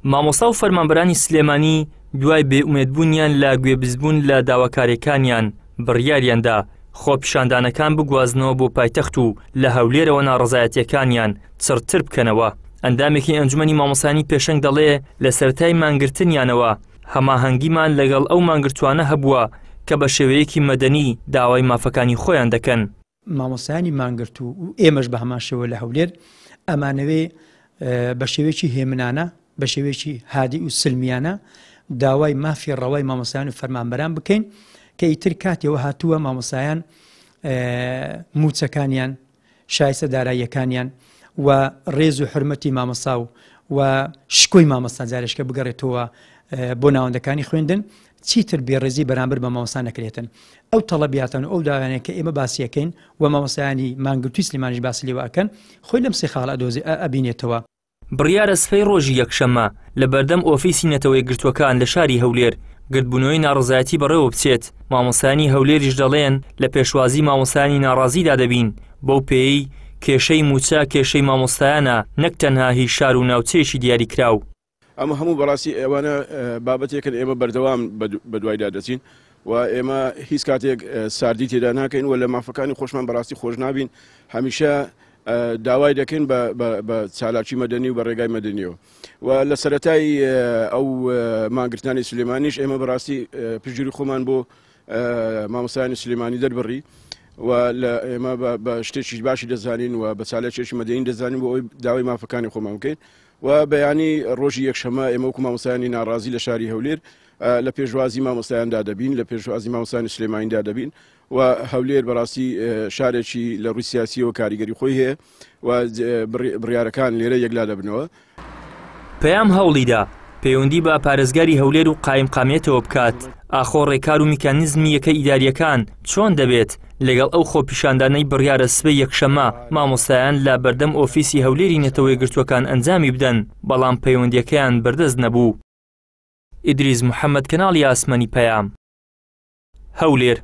مامۆستا و فەرمانبەرانی سلێمانی دوای بێئومێدبوونیان لە گوێبیستبوون لە داواکارییەکانیان بڕیاریاندا خۆپیشاندانەکان بگوازنەوە بۆ پایتەخت و لە هەولێرەوە ناڕەزایەتییەکانیان چڕتر بکەنەوە. ئەندامێکی ئەنجومەنی مامۆستایانی پێشەنگ دەڵێ لە سەرەتای مانگرتنیانەوە هەماهەنگیمان لەگەڵ ئەو مانگرتووانە هەبووە کە بە شێوەیەکی مەدەنی داوای مافەکانی خۆیان دەکەن. مامۆستایانی مانگرتوو و ئێمەش بە هەمان شێوە لە هەولێر ئەمانەوێ بە شێوەیەکی هێمنانە بە شێوەیەکی هادی و سلمیانە داوای مافی ڕەوای مامۆستایان و فەرمانبەران بکەین کە ئیتر کاتێەوە هاتووە مامۆستایان موچەکانیان شایستە داراییەکانیان و ڕێز و حرمەتی مامۆستا و و شکۆی مامۆستا جارێشکە بگەڕێتەوە بۆ ناوەندەکانی خوێندن چیتر بێڕێزی بەرامبەر بە مامۆستا نەکرێتن ئەو تەڵەبیاتان و ئەو داوایانەی کە ئێمە باسی ئەکەین و مامۆستایانی مانگرتووی سلێمانیش باسی لێوە ئەکەن خۆی لەم سێ خاڵە ئەدۆزێ ئەبینێتەوە. بڕیارە سبەی ڕۆژی یەکشەممە لە بەردەم ئۆفیسی نەتەوە یەکگرتووەکان لە شاری هەولێر گردبوونەوەی ناڕەزایەتی بەڕێوەبچێت، مامۆستایانی هەولێریش دەڵێن لە پێشوازی مامۆستایانی ناڕازیدا دەبین، بەو پێیەی کێشەی مووچە کێشەی مامۆستایانە نەک تەنها هی شار و ناوچەیەکی دیاریکراو. ئەمە هەموو بەڕاستی ئەوانە بابەتێکن ئێمە بەردەوام بەدوایدا دەچین و ئێمە هیچ کاتێک ساردی تێدا ناکەین و لە مافەکانی خۆشمان بەڕاستی خۆش نابین هەمیشە داوای دەکەین بە چالاکی مەدەنی و بە ڕێگای مەدەنیەوە و لە سەتای ئەو مانگرتانی سلێمانیش ئێمە بەڕاستی پشتگیری خۆمان بۆ مامۆستایانی سلێمانی دەربڕی و لە ئێمە بە شتێکی باشی دەزانین و بە چالاکێکی مەدەنی دەزانین بۆ ئەوەی داوای مافەکانی خۆمان بکەین و بەیانی ڕۆژی یەکشەممە ئێمە وەکو مامۆستایانی ناڕازی لە شاری هەولێر لە پێشوازی مامۆستایاندا دەبین لە پێشوازی مامۆستایانی سلێمانیدا دەبین و هەولێر بەڕاستی شارێکی لە ڕووی سیاسیەوە کاریگەری خۆی هەیە و بڕیارەکان لێرە یەکلا دەبنەوە. پەیام هەوڵیدا پەیوەندی بە پارێزگاری هەولێر و قایمقامیەتەوە بکات، ئاخۆ ڕێکار و میکانیزمی یەکە ئیدارییەکان چۆن دەبێت لەگەڵ ئەو خۆپیشاندانەی بڕیارە سبەی یەکشەممە مامۆستایان لە بەردەم ئۆفیسی هەولێری نەتەوەیەکگرتووەکان ئەنجامی بدەن، بەڵام پەیوەندییەکەیان بەردەست نەبوو. ئیدریس محەمەد کەناڵی ئاسمانی پەیام. هەولێر.